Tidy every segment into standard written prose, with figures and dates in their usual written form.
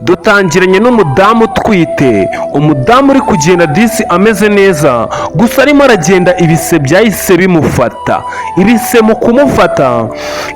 Dutangiranye n'umudamu utwite, umudamu uri kugenda disi ameze neza, gusa arimo aragenda ibise byahise bimufata. Ibise mu kumufata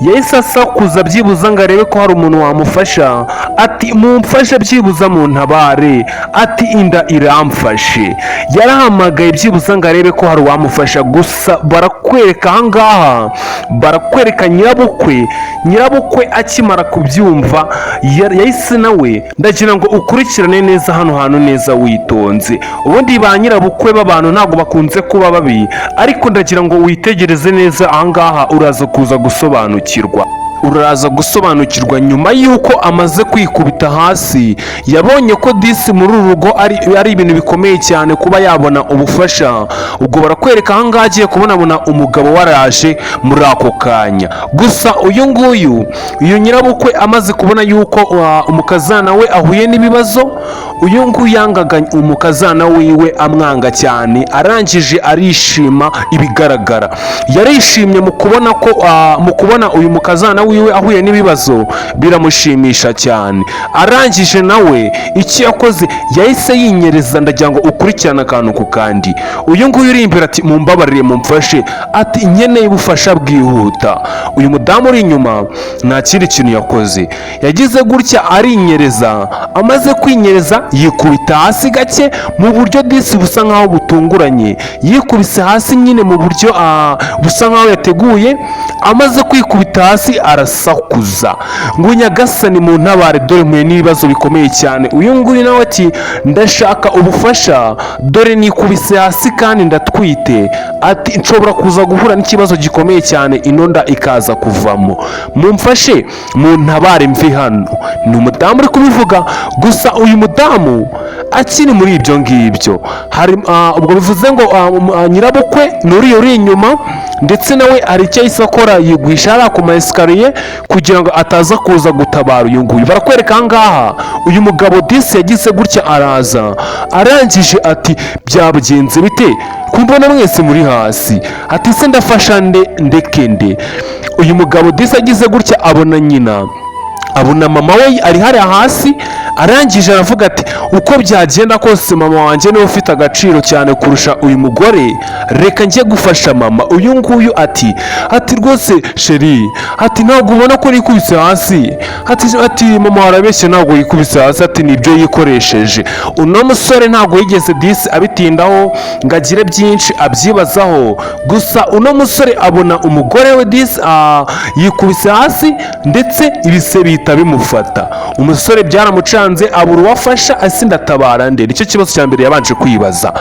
yahise asakuza byibuza ngo arebe ko hari umuntu wamufasha, ati: "Mumfashe byibuza, muntabare," ati: "Inda iramfashe." Yarahamagaye byibuza ngo arebe ko hari uwamufasha. Gusa barakwereka ahangaha, barakwereka nyirabukwe. Nyirabukwe akimara kubyumva yahise nawe, ndagira ngo ukurikirane neza hano hantu neza witonze. Ubundi ba nyirabukwe b'abantu ntabwo bakunze kuba babi, ariko ndagira ngo witegereze neza ahangaha, uraza kuza gusobanukirwa, uraza gusobanukirwa. Nyuma y'uko amaze kwikubita hasi, yabonye ko disi muri uru rugo ari ibintu bikomeye cyane kuba yabona ubufasha. Ubwo barakwereka ahangaha agiye kubonabona umugabo waraje muri ako kanya. Gusa uyu nguyu, uyu nyirabukwe, amaze kubona yuko umukazana we ahuye n'ibibazo, uyu nguyu yangaga umukazana wiwe, amwanga cyane, arangije arishima. Ibigaragara yarishimye mu kubona ko mu kubona uyu mukazana wiwe ahuye n'ibibazo, biramushimisha cyane. Arangije nawe icyo yakoze yahise yinyereza. Ndagira ngo ukurikirane akantu ku kandi. Uyu nguyu uri imbere ati: "Mumbabarire, mumfashe," ati: "Nkeneye ubufasha bwihuta." Uyu mudamu uri inyuma nta kindi kintu yakoze, yagize gutya arinyereza. Amaze kwinyereza yikubita hasi gake mu buryo disi busa nkaho butunguranye. Yikubise hasi nyine mu buryo busa nkaho yateguye. Amaze kwikubita hasi arasakuza ngo: "Nyagasani, muntabare, dore mpuye n'ibibazo bikomeye cyane." Uyu nguyu nawe ati: "Ndashaka ubufasha, dore nikubise hasi kandi ndatwite," ati: "Nshobora kuza guhura n'ikibazo gikomeye cyane, ino nda ikaza kuvamo. Mumfashe, muntabare mve hano." Ni umudamu uri kubivuga. Gusa uyu mudamu akiri muri ibyo ngibyo hari ubwo bivuze ngo nyirabukwe ni uriya uri inyuma, ndetse nawe hari icyo yahise akora, yigwisha hariya ku ma escalier kugira ngo ataza kuza gutabara uyu nguyu. Barakwereka aha ngaha uyu mugabo disi yagize gutya araza, arangije ati: "Byagenze bite kumbona mwese muri hasi?" Ati: "Se ndafasha nde, ndeke nde?" Uyu mugabo disi agize gutya abona nyina, abona mama we ari hariya hasi. Arangije aravuga ati: "Uko byagenda kose mama wanjye niwe ufite agaciro cyane kurusha uyu mugore, reka njye gufasha mama." Uyu nguyu ati: "Rwose chéri," ati, "ntabwo ubona ko yikubise hasi?" Ati: "Mama warabeshye, ntabwo yikubise hasi," ati, "nibyo yikoresheje." Uno musore ntabwo yigeze disi abitindaho ngo agire byinshi abyibazaho. Gusa uno musore abona umugore we disi yikubise hasi, ndetse ibise bihita bimufata. Umusore byaramucanze, abura uwafasha, asi: "Ndatabara nde?" Nicyo kibazo cya mbere yabanje kwibaza.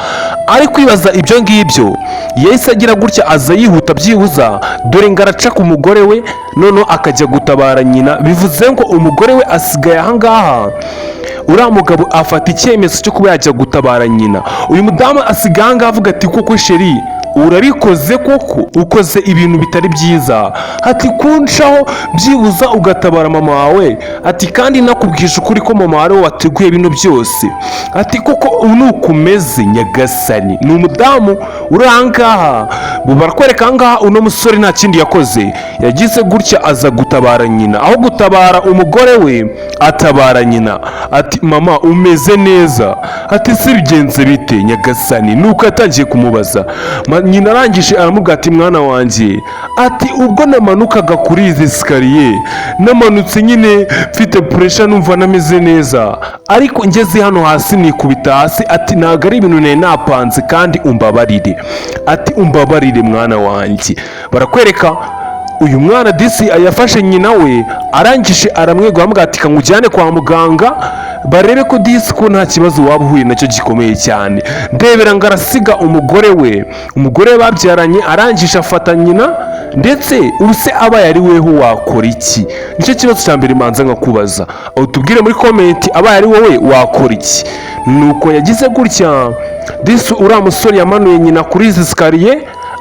Ari kwibaza ibyo ngibyo, yahise agira gutya aza yihuta byibuza, dore ngo araca ku mugore we, noneho akajya gutabara nyina. Bivuze ngo umugore we asigaye ahangaha. Uriya mugabo afata icyemezo cyo kuba yajya gutabara nyina, uyu mudamu asigaye ahangaha avuga ati: "Koko chéri, urabikoze koko, ukoze ibintu bitari byiza," ati, "kuncaho byibuza ugatabara mama wawe," ati, "kandi nakubwije ukuri ko mama wawe wateguye bino byose," ati, "koko nuko umeze." Nyagasani, ni umudamu uri ahangaha. Barakwereka ahangaha uno musore nta kindi yakoze, yagize gutya aza gutabara nyina. Aho gutabara umugore we atabara nyina, ati: "Mama, umeze neza?" Ati: "Si bigenze bite?" Nyagasani, nuko yatangiye kumubaza. Nyina arangije aramubwira ati: "Mwana wanjye," ati, "ubwo namanukaga kuri izi escalier, namanutse nyine mfite pressure, numva nameze neza, ariko ngeze hano hasi nikubita hasi," ati, "ntabwo ari ibintu nari napanze, kandi umbabarire," ati, "umbabarire mwana wanjye." Barakwereka uyu mwana disi yafashe nyina we, arangije aramwegura, aramubwira ati: "Kamujyane kwa muganga barebe ko disi ko nta kibazo waba uhuye nacyo gikomeye cyane." Ndebera ngo arasiga umugore we, umugore we babyaranye, arangije afata nyina. Ndetse ubuse abaye ari weho wakora iki? Nicyo kibazo cya mbere manza nkakubaza, aho tubwire muri comment, abaye ari wowe wakora iki? Nuko yagize gutya disi uriya musore yamanuye nyina kuri izi escalier,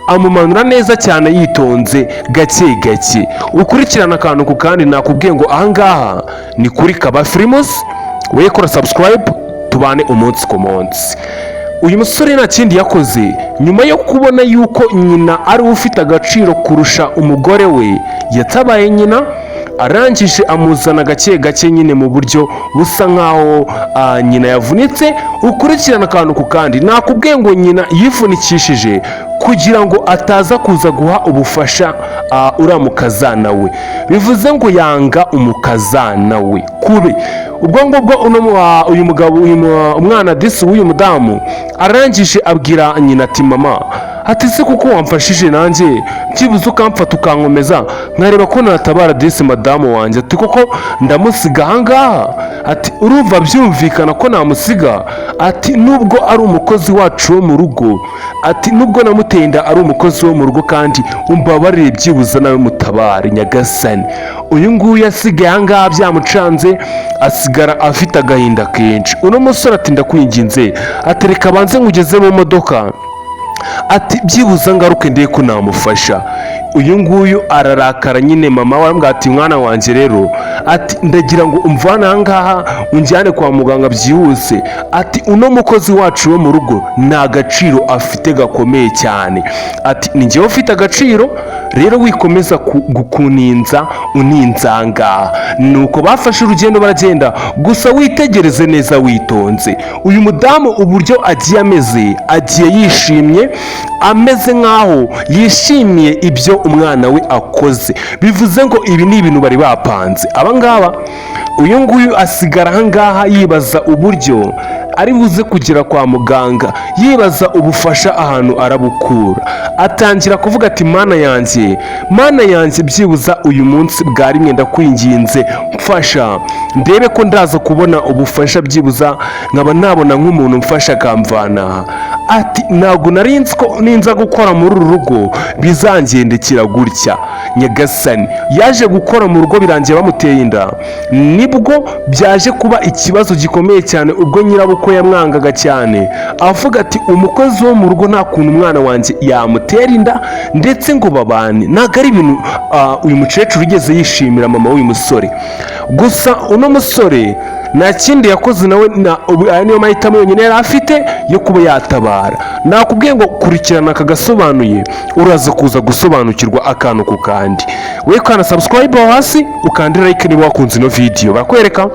amumanura neza cyane yitonze gake gake. Ukurikirana akantu ku kandi. Nakubwiye ngo ahangaha ni kuri Kaba Films, we kora subscribe tubane umunsi ku munsi. Uyu musore nta kindi yakoze, nyuma yo kubona yuko nyina ari we ufite agaciro kurusha umugore we, yatabaye nyina. Arangije amuzana gake gake nyine mu buryo busa nkaho nyina yavunitse. Ukurikirana akantu ku kandi. Nakubwiye ngo nyina yivunikishije kugira ngo ataza kuza guha ubufasha uriya mukazana we. Bivuze ngo yanga umukazana we kube. Ubwo ngubwo uno uyu mugabo, uyu umwana disi w'uyu mudamu, arangije abwira nyina ati: "Mama," ati, "se kuko wamfashije nanjye byibuze ukamfata ukankomeza nkareba ko natabara disi madamu wanjye," ati, "koko ndamusiga ahangaha?" Ati: "Urumva byumvikana ko namusiga?" Ati: "Nubwo ari umukozi wacu wo mu rugo," ati, "nubwo namuteye inda ari umukozi wo mu rugo, kandi umbabarire byibuze nawe mutabare nyagasani." Uyu nguyu asigaye ahangaha byamucanze, asigara afite agahinda kenshi. Uno musore ati: "Ndakwinginze," ati, "reka banze nkugeze mu modoka," ati, "byibuze ngaruke ndebe ko namufasha." Uyu nguyu ararakara nyine. Mama we aramubwira ati: "Mwana wanjye rero," ati, "ndagira ngo umvane aha ngaha unjyane kwa muganga byihuse," ati, "uno mukozi wacu wo mu rugo nta gaciro afite gakomeye cyane," ati, "ni njyewe ufite agaciro, rero wikomeza kuninza uninzangaha." Nuko bafashe urugendo baragenda. Gusa witegereze neza witonze uyu mudamu uburyo agiye ameze, agiye yishimye, ameze nk'aho yishimiye ibyo umwana we akoze. Bivuze ngo ibi ni ibintu bari bapanze abangaba. Uyu nguyu asigara ahangaha yibaza uburyo ari buze kugera kwa muganga, yibaza ubufasha ahantu arabukura. Atangira kuvuga ati: "Mana yanjye, Mana yanjye, byibuza uyu munsi bwa rimwe ndakwinginze mfasha ndebe ko ndaza kubona ubufasha, byibuza nkaba nabona nk'umuntu mfasha akamvana aha." Ati: "Ntabwo nari nzi ko ninza gukora muri uru rugo bizangendekera gutya." Nyagasani, yaje gukora mu rugo birangiye bamuteye inda. Nibwo byaje kuba ikibazo gikomeye cyane ubwo nyirabukwe yamwangaga cyane, avuga ati: "Umukozi wo mu rugo nta kuntu umwana wanjye yamutera inda ndetse ngo babane." Ntabwo ari ibintu uyu mukecuru ugeze yishimira, mama w'uyu musore. Gusa uno musore nta kindi yakoze nawe, aya niyo mahitamo yonyine yari afite yo kuba yatabara. Nakubwiye ngo kurikirana aka gasobanuye, uraza kuza gusobanukirwa akantu ku kandi. We kana subscribe aho hasi, ukande like niba wakunze ino video. Barakwereka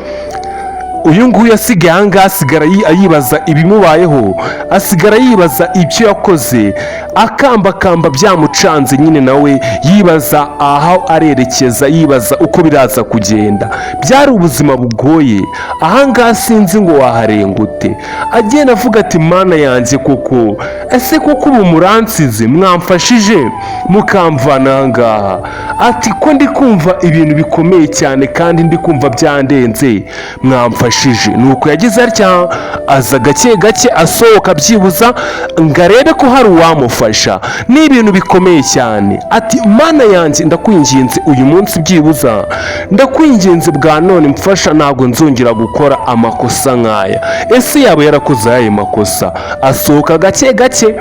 uyu nguyu asigaye ahangaha, asigara yibaza ibimubayeho, asigara yibaza ibyo yakoze, akambakamba byamucanze nyine, nawe yibaza aho arerekeza, yibaza uko biraza kugenda. Byari ubuzima bugoye ahangaha, sinzi ngo waharenga ute. Agenda avuga ati: "Mana yanjye, koko ese koko ubu muransize? Mwamfashije mukamvana ahangaha," ati, "ko ndi kumva ibintu bikomeye cyane kandi ndi kumva byandenze, mwamfashije." Nuko yagize atya, aza gake gake asohoka byibuza ngo arebe ko hari uwamufasha. Ni ibintu bikomeye cyane. Ati: "Mana yanjye, ndakwinginze uyu munsi byibuza, ndakwinginze bwa none mfasha, ntabwo nzongera gukora amakosa nk'aya." Ese yaba yarakoze ayahe makosa? Asohoka gake gake,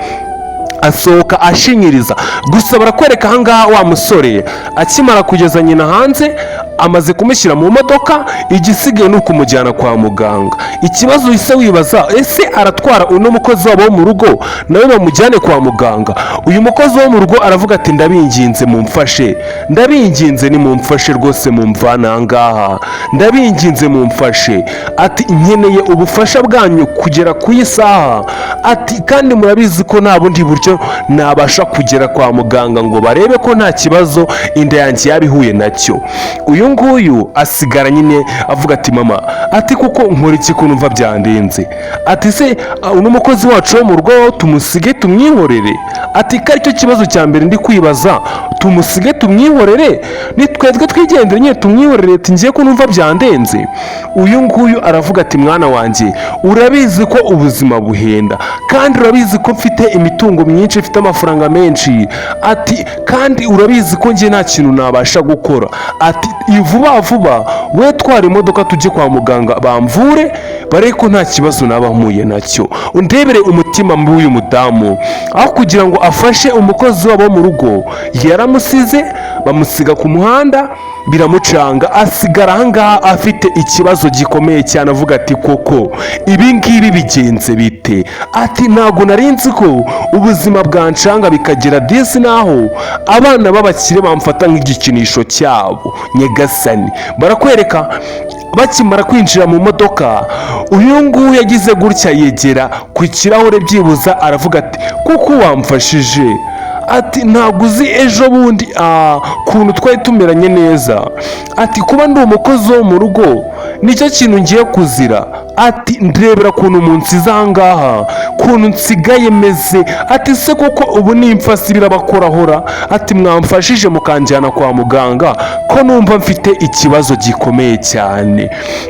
asohoka ashinyiriza. Gusa barakwereka ahangaha wa musore akimara kugeza nyina hanze, amaze kumushyira mu modoka, igisigaye ni ukumujyana kwa muganga. Ikibazo uhise wibaza: ese aratwara uno mukozi wabo wo mu rugo nawe bamujyane kwa muganga? Uyu mukozi wo mu rugo aravuga ati: "Ndabinginze mumfashe, ndabinginze nimumfashe rwose, mumvane ahangaha, ndabinginze mumfashe," ati, "nkeneye ubufasha bwanyu kugera ku isaha," ati, "kandi murabizi ko nta bundi buryo nabasha kugera kwa muganga ngo barebe ko nta kibazo inda yanjye yaba ihuye nacyo." Uyu nguyu asigara nyine avuga ati: "Mama," ati, "kuko nkora iki ko numva byandenze?" Ati: "Se uno mukozi wacu wo mu rugo tumusige tumwihorere?" Ati: "Ko aricyo kibazo cya mbere ndi kwibaza, tumusige tumwihorere, ni twebwe twigendere nyine tumwihorere?" Ati: "Ngiye ko numva byandenze." Uyu nguyu aravuga ati: "Mwana wanjye, urabizi ko ubuzima buhenda, kandi urabizi ko mfite imitungo myinshi, ifite amafaranga menshi," ati, "kandi urabizi ko njye nta kintu nabasha gukora," ati, "vuba vuba we twara imodoka tujye kwa muganga bamvure barebe ko nta kibazo naba mpuye nacyo." Undebere umutima mubi w'uyu mudamu. Aho kugira ngo afashe umukozi wabo wo mu rugo, yaramusize, bamusiga ku muhanda, biramucanga, asigara ahangaha afite ikibazo gikomeye cyane, avuga ati: "Koko ibi ngibi bigenze bite?" Utwite. Ati: "Ntabwo nari nzi ko ubuzima bwancanga bikagera disi naho abana b'abakire bamfata nk'igikinisho cyabo." Nyagasani, barakwereka bakimara kwinjira mu modoka, uyu nguyu yagize gutya yegera ku kirahure byibuza, aravuga ati: "Kuko wamfashije." Ati: "Ntabwo uzi ejo bundi kuntu twari tumeranye neza." Ati: "Kuba ndi umukozi wo mu rugo nicyo kintu ngiye kuzira." Ati: "Ndebera ukuntu munsize aha ngaha, ukuntu nsigaye meze." Ati: "Se koko ubu nimfasi birabakorahora?" Ati: "Mwamfashije mukanjyana kwa muganga ko numva mfite ikibazo gikomeye cyane."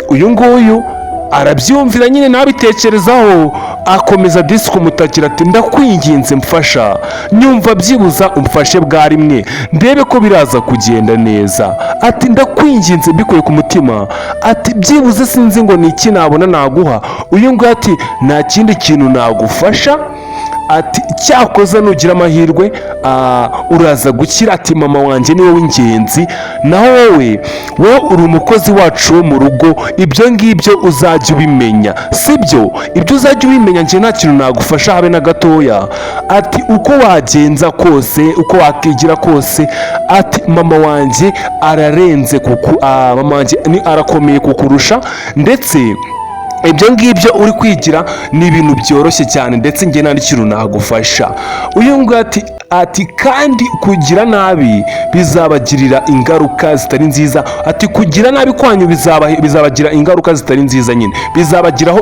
Uyu nguyu arabyumvira nyine, ntabitekerezaho, akomeza disi kumutakira ati: "Ndakwinginze mfasha, nyumva, byibuza umfashe bwa rimwe ndebe ko biraza kugenda neza." Ati: "Ndakwinginze mbikuye ku mutima." Ati: "Byibuze sinzi ngo ni iki nabona naguha." Uyu nguyu ati: "Nta kindi kintu nagufasha." Ati: "Cyakoze nugira amahirwe uraza gukira." Ati: "Mama wanjye niwe w'ingenzi, naho wowe uri umukozi wacu wo mu rugo. Ibyo ngibyo uzajya ubimenya, sibyo? Ibyo uzajya ubimenya, njye nta kintu nagufasha habe na gatoya." Ati: "Uko wagenza kose, uko wakigira kose," ati, "mama wanjye ararenze kuku, mama wanjye ni arakomeye kukurusha, ndetse ibyo ngibyo uri kwigira ni ibintu byoroshye cyane, ndetse njye nta n'ikintu nagufasha." Uyu nguyu ati: "Kandi kugira nabi bizabagirira ingaruka zitari nziza." Ati: "Kugira nabi kwanyu bizabagira ingaruka zitari nziza nyine, bizabagiraho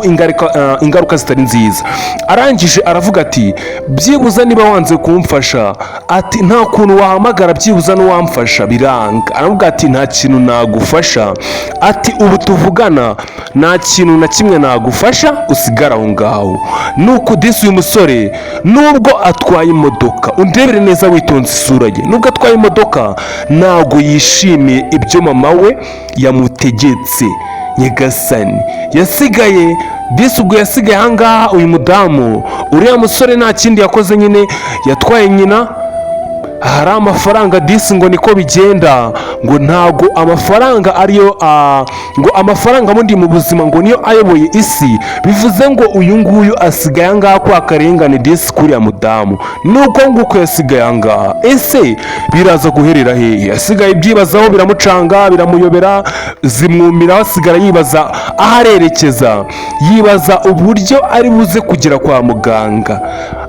ingaruka zitari nziza." Arangije aravuga ati: "Byibuze niba wanze kumfasha," ati, "nta kuntu wahamagara byibuze n'uwamfasha?" Biranga, aravuga ati: "Nta kintu nagufasha." Ati: "Ubu tuvugana nta kintu na kimwe nagufasha, usigara aho ngaho." Nuko disi uyu musore, nubwo atwaye imodoka, undebere neza witonze isura ye, nubwo atwaye imodoka ntabwo yishimiye ibyo mama we yamutegetse. Nyagasani, yasigaye disi, ubwo yasigaye ahangaha uyu mudamu. Uriya musore nta kindi yakoze nyine, yatwaye nyina hari amafaranga disi, ngo niko bigenda, ngo ntago amafaranga ariyo ngo amafaranga bundi mu buzima ngo niyo ayoboye isi. Bivuze ngo uyu nguyu asigaye ahangaha kwa karengane disi kuriya mudamu, nuko nguko yasigaye ahangaha. Ese biraza guherera hehe? Asigaye ibyibazaho, biramucanga, biramuyobera, zimwumiraho, asigara yibaza aho arerekeza, yibaza uburyo ari buze kugera kwa muganga.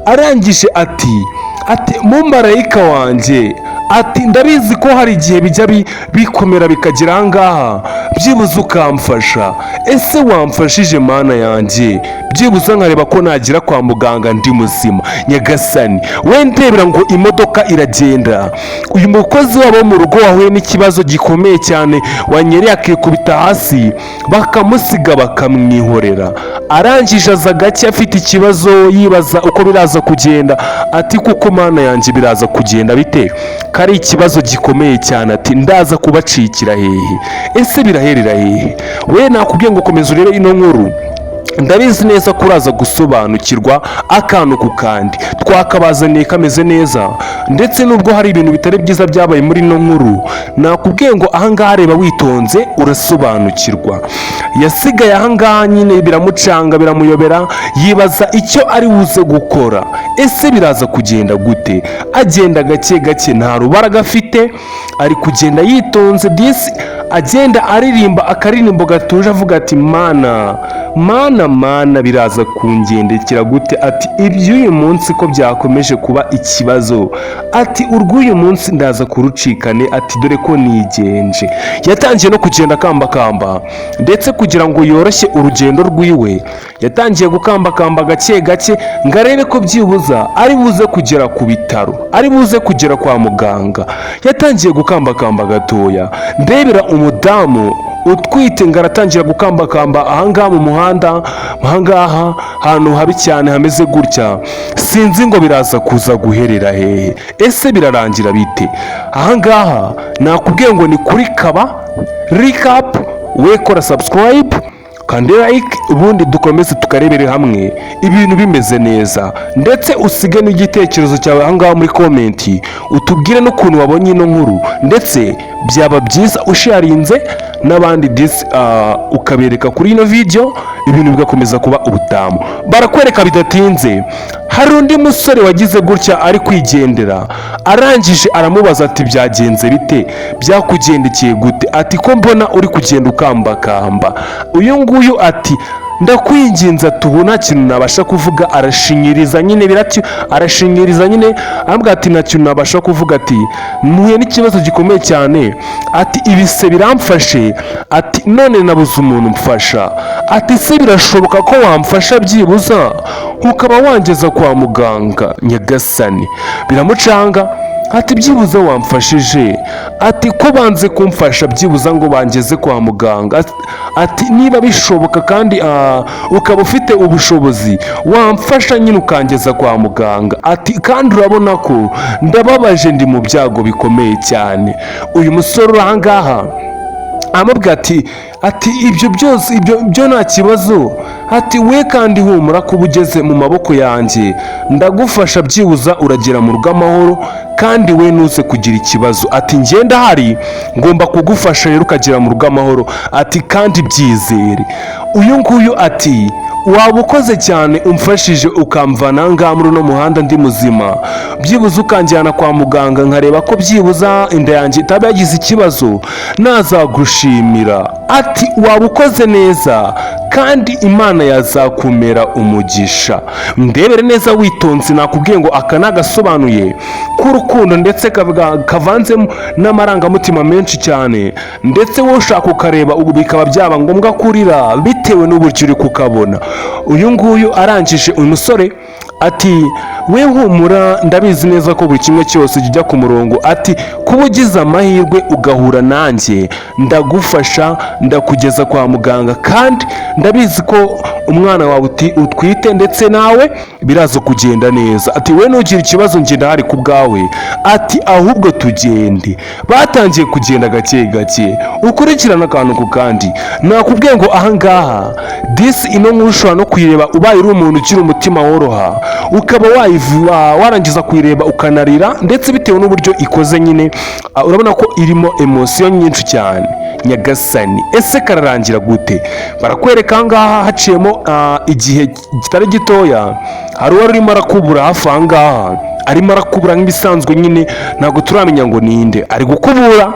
Arangije ati: "Mumarayika wanjye," ati, "ndabizi ko hari igihe bijya bikomera bikagera ahangaha, byibuze ukamfasha. Ese wamfashije, Mana yanjye, byibuze nkareba ko nagera kwa muganga ndi muzima?" Nyagasani, we ndebera ngo imodoka iragenda, uyu mukozi wabo wo mu rugo wahuye n'ikibazo gikomeye cyane, wanyereye akikubita hasi, bakamusiga bakamwihorera. Arangije aza gake afite ikibazo, yibaza uko biraza kugenda. Ati: "Kuko Mana yanjye, biraza kugenda bite ko ari ikibazo gikomeye cyane?" Ati: "Ndaza kubacikira hehe? Ese biraherera hehe?" We nakubwiye ngo komeza urebe ino nkuru, ndabizi neza ko uraza gusobanukirwa akantu ku kandi. Twakabazaniye kameze neza, ndetse nubwo hari ibintu bitari byiza byabaye muri ino nkuru, nakubwiye ngo ahangaha reba witonze urasobanukirwa. Yasigaye ahangaha nyine, biramucanga, biramuyobera, yibaza icyo ari buze gukora. Ese biraza kugenda gute? Agenda gake gake, nta rubaraga afite, ari kugenda yitonze disi, agenda aririmba akaririmbo gatuje, avuga ati: "Mana, Mana, Mana, biraza kungendekera gute?" Ati: "Iby'uyu munsi ko byakomeje kuba ikibazo?" Ati: "Urw'uyu munsi ndaza kurucikane." Ati: "Dore ko nigenje." Yatangiye no kugenda akambakamba, ndetse kugira ngo yoroshye urugendo rwiwe yatangiye gukambakamba gake gake ngo arebe ko byibuza ari buze kugera ku bitaro, ari buze kugera kwa muganga. Yatangiye gukambakamba gatoya. Ndebera umudamu utwite ngo aratangira gukambakamba ahangaha mu muhanda, ahangaha ahantu habi cyane hameze gutya. Sinzi ngo biraza kuza guherera hehe. Ese birarangira bite ahangaha? Nakubwiye ngo ni kuri Kaba Recap. We kora subscribe kandi like, ubundi dukomeze tukarebere hamwe ibintu bimeze neza, ndetse usige n'igitekerezo cyawe ahangaha muri comment, utubwire n'ukuntu wabonye ino nkuru. Ndetse byaba byiza usharinze n'abandi disi, ukabereka kuri ino video. Ibintu bigakomeza kuba ubutamu. Barakwereka bidatinze hari undi musore wagize gutya ari kwigendera, arangije aramubaza ati: "Byagenze bite? Byakugendekeye gute?" Ati: "Ko mbona uri kugenda ukambakamba?" Uyu nguyu ati: "Ndakwinginze." Ati: "Ubu nta kintu nabasha kuvuga." Arashinyiriza nyine, birati arashinyiriza nyine, arambwira ati: "Nta kintu nabasha kuvuga." Ati: "Mpuye n'ikibazo gikomeye cyane." Ati: "Ibise biramfashe." Ati: "None nabuze umuntu mfasha." Ati: "Se birashoboka ko wamfasha byibuza ukaba wangeza kwa muganga?" Nyagasani, biramucanga. Ati: "Byibuze wamfashije." Ati: "Ko banze kumfasha byibuza ngo bangeze kwa muganga?" Ati: "Niba bishoboka kandi ukaba ufite ubushobozi, wamfasha nyine ukangeza kwa muganga." Ati: "Kandi urabona ko ndababaje, ndi mu byago bikomeye cyane." Uyu musore uri aha ngaha amubwira ati: "Ibyo byose, ibyo byo nta kibazo." Ati: "We kandi humura, kuba ugeze mu maboko yanjye ndagufasha, byibuza uragera mu rugo amahoro, kandi we ntuze kugira ikibazo." Ati: "Ngenda hari ngomba kugufasha rero ukagera mu rugo amahoro." Ati: "Kandi byizere." Uyu nguyu ati: "Waba ukoze cyane umfashije ukamvana aha ngaha muri uno muhanda ndi muzima, byibuze ukanjyana kwa muganga nkareba ko byibuza inda yanjye itaba yagize ikibazo, nazagushimira." Ati: "Waba ukoze neza kandi Imana yazakumera umugisha." Ndebere neza witonze, nakubwiye ngo aka ni agasobanuye k'urukundo ndetse kavanzemo n'amarangamutima menshi cyane, ndetse wowe ushaka ukareba ubu bikaba byaba ngombwa kurira bitewe n'uburyo uri kukabona. Uyu nguyu arangije, uyu musore ati: "We humura, ndabizi neza ko buri kimwe cyose kijya ku murongo." Ati: "Kuba ugize amahirwe ugahura nanjye, ndagufasha, ndakugeza kwa muganga, kandi ndabizi ko umwana wawe utwite ndetse nawe biraza kugenda neza." Ati: "We ntugire ikibazo, njye ndahari ku bwawe." Ati: "Ahubwo tugende." Batangiye kugenda gake gake, ukurikirana akantu ku kandi. Nakubwiye ngo ahangaha disi ino nkuru ushobora no kuyireba ubaye uri umuntu ugira umutima woroha, ukaba warangiza kuyireba ukanarira, ndetse bitewe n'uburyo ikoze nyine, urabona ko irimo emotion nyinshi cyane. Nyagasani, ese kararangira gute? Barakwereka ahangaha haciyemo igihe kitari gitoya, hari uwari urimo arakubura hafi ahangaha, arimo arakubura nk'ibisanzwe nyine, ntabwo turamenya ngo ninde ari gukubura.